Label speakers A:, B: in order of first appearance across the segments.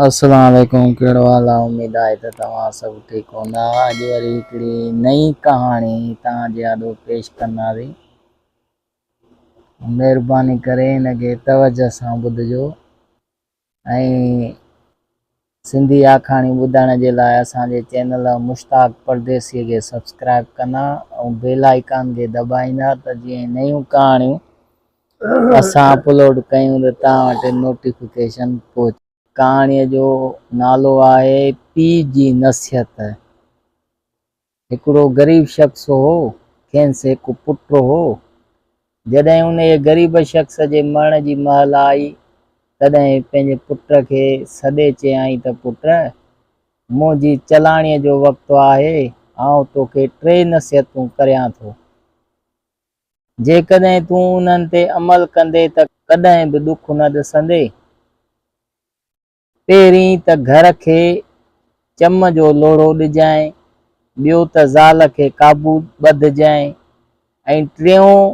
A: السلام عليڪم ڪهڙو حال آ اميد آهي ته توهان سڀ ٺيڪ هوندا اڄ وري هڪڙي نئين ڪهاڻي توهان جي آڏو پيش ڪنداسين مهرباني ڪري هن کي توجه سان ٻڌجو ۽ سنڌي آکاڻي ٻڌڻ جي لاء اسان جي چينل مشتاق پرديسي کي سبسڪرائب ڪندا ۽ بيل آئيڪان کي دٻائيندا ته جيئن نيون ڪهاڻيون اسان اپلوڊ ڪيون ته توهان وٽ نوٽيفڪيشن پهچي. ڪهاڻيء جو نالو آهي پيء جي نصيحت. هڪڙو غريب شخص هو، کينس هڪ پٽ هو. جڏهن انهيء غريب شخص جي مرڻ جي مهل آئي، تڏهن پنهنجي پٽ کي سڏي چيائين ته پٽ! منهنجي چلاڻيء جو وقت آهي، آئون توکي ٽي نصيحتون ڪريان ٿو. جيڪڏهن تون انهن تي عمل ڪندين ته ڪڏهن به ڏک نه ڏسندين. پهرين ته گهر کي چم جو لوڙهو ڏجانء، ٻيو ته زال کي قابو ٻڌجانء ۽ ٽيون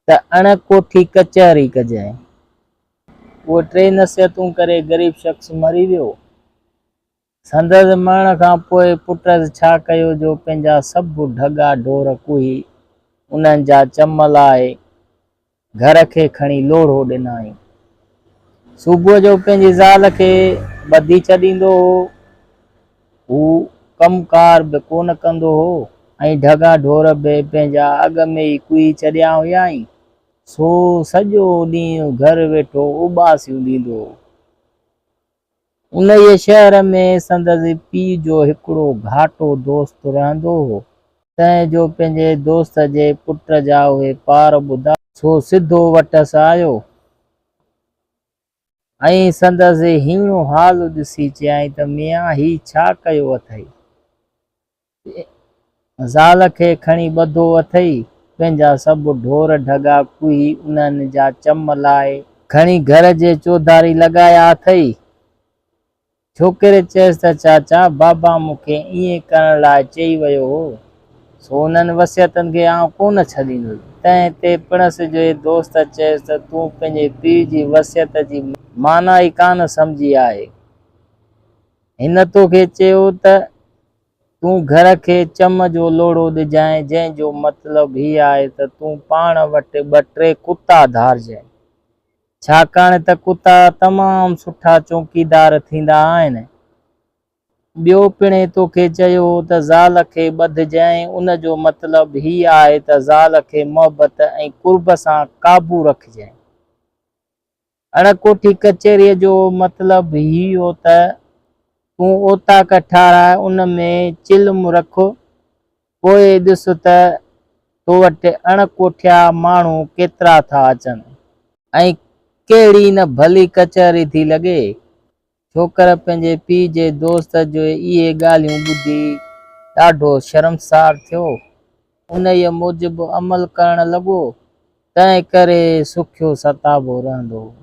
A: ته اڻ ڪوٺي ڪچهري ڪجانء. اهي ٽي نصيحتون ڪري غريب شخص مري ويو. سندس مرڻ کان پوء پٽس ڇا ڪيو جو پنهنجا سڀ ڍڳا ڍور ڪوهي، انهن جا چم لاهي، گهر کي کڻي لوڙهو ڏنائين. صبح جو پنهنجي زال کي ٻڌي ڇڏيندو هو. هو ڪم ڪار به ڪونه ڪندو هو ۽ ڍڳا ڍور به پنهنجا اڳ ۾ ئي ڪوهي ڇڏيا هيائين، سو سڄو ڏينهن گهر ويٺو اوٻاسيون ڏيندو هو. انهيء شهر ۾ سندس پيء جو هڪڙو گهاٽو دوست رهندو هو، تنهن جو پنهنجي دوست جي پٽ جا اهي پار ٻڌا، سو سڌو وٽس آيو ۽ سندس هيڻو حال ڏسي چيائين ته ميان هي ڇا ڪيو اٿئي؟ زال کي کڻي ٻڌو اٿئي، پنهنجا سڀ ڍور ڍڳا ڪوهي انهن جا چم لاهي کڻي گهر جي چوڌاري لڳايا اٿئي. ڇوڪري چيس ته چاچا، بابا مون کي ائين ڪرڻ لاء چئي ويو هو، سو انهن وصيتن کي آئون ڪونه ڇڏيندس. تنهن تي پڻس جي دوست چيس ته تون پنهنجي پيء جي وصيت جي معنيٰ ئي ڪانه سمجهي آهي. هن توکي چيو ته تون گهر کي چم جو لوڙهو ڏجانء، جنهن جو مطلب هي آهي ته تون پاڻ وٽ ٻه ٽي ڪتا ڌارجانء، ڇاڪاڻ ته ڪتا تمام سٺا چوڪيدار ٿيندا آهن. ٻيو پڻ توکي چيو هو ته زال کي ٻڌجانء، ان جو مطلب هي آهي ته زال کي محبت ۽ قرب سان قابو رکجانء. اڻ ڪوٺي ڪچهريء جو مطلب هي هو ته تون اوطاق ٺاهراء، ان ۾ چلم رک، پوء ڏس ته تو وٽ اڻ ڪوٺيا ماڻهو ڪيترا ٿا اچن ۽ ڪهڙي نه ڀلي ڪچهري ٿي لڳي. ڇوڪر پنهنجي پيء جي دوست جو اهي ڳالهيون ٻڌي ڏاڍو شرمسار ٿيو. انهيء موجب عمل ڪرڻ لڳو، تنهن ڪري سکيو ستابو رهندو هو.